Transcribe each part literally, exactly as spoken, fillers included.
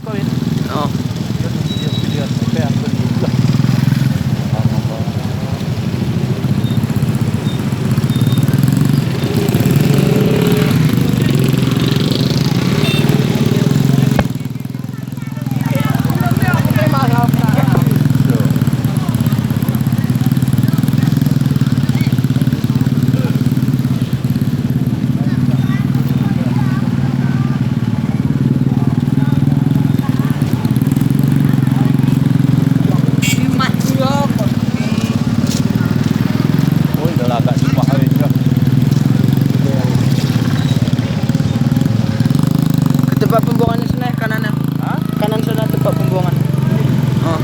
Kawin. Oh. Ke tempat pembuangan sana, kanan. Hah? Kanan sana tempat pembuangan. Oh.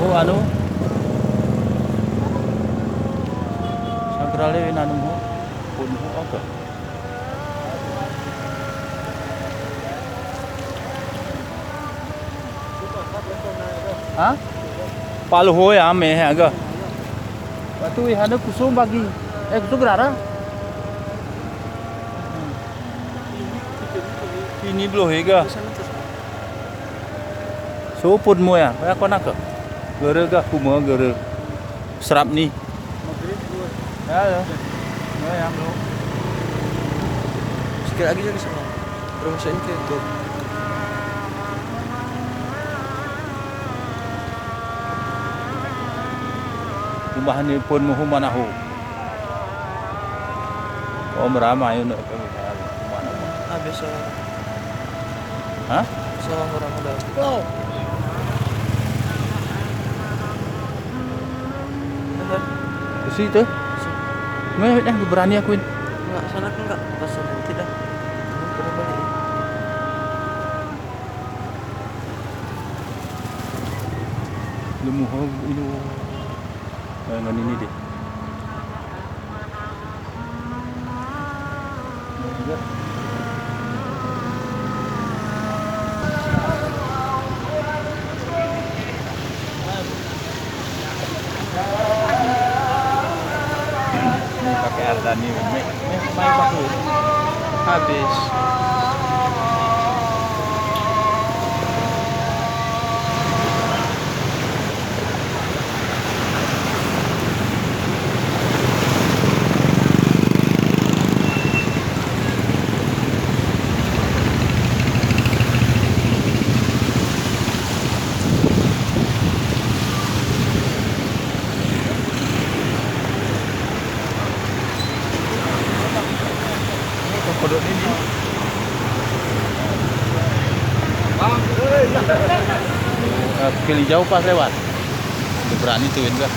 Oh, anu. Sagrale nanu ho. Pun ho aga. Ha? Palo ho ya me aga. Batu ihana kusum bagi. Eh, kusum gerara. Ini blo hega. Supud mo ya, ya konaka. Gere ga kuma gere. Serap ni. Ya, ya. Ya, ya, bro. Sikit lagi jadi sama. Terus ini ke itu. Umahan ni pun muhu manahu. Om Rama, ayo nak ke mana? Habis, eh. Hah? Sama orang udah. Wow. Apa? Besi itu? Besi. Nggak, nggak berani aku ini. Nggak, sana aku nggak. Pas nanti dah. Ini pernah balik. Lemuha ino. Eh, ngan ini deh. Ini pakai Ardani, ini, ini main pakai. Habis. Kodok ini. Eh, keli jauh pas lewat. Udah berani tuin gua.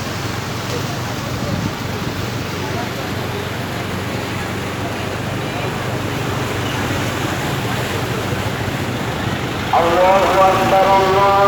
الله أكبر، الله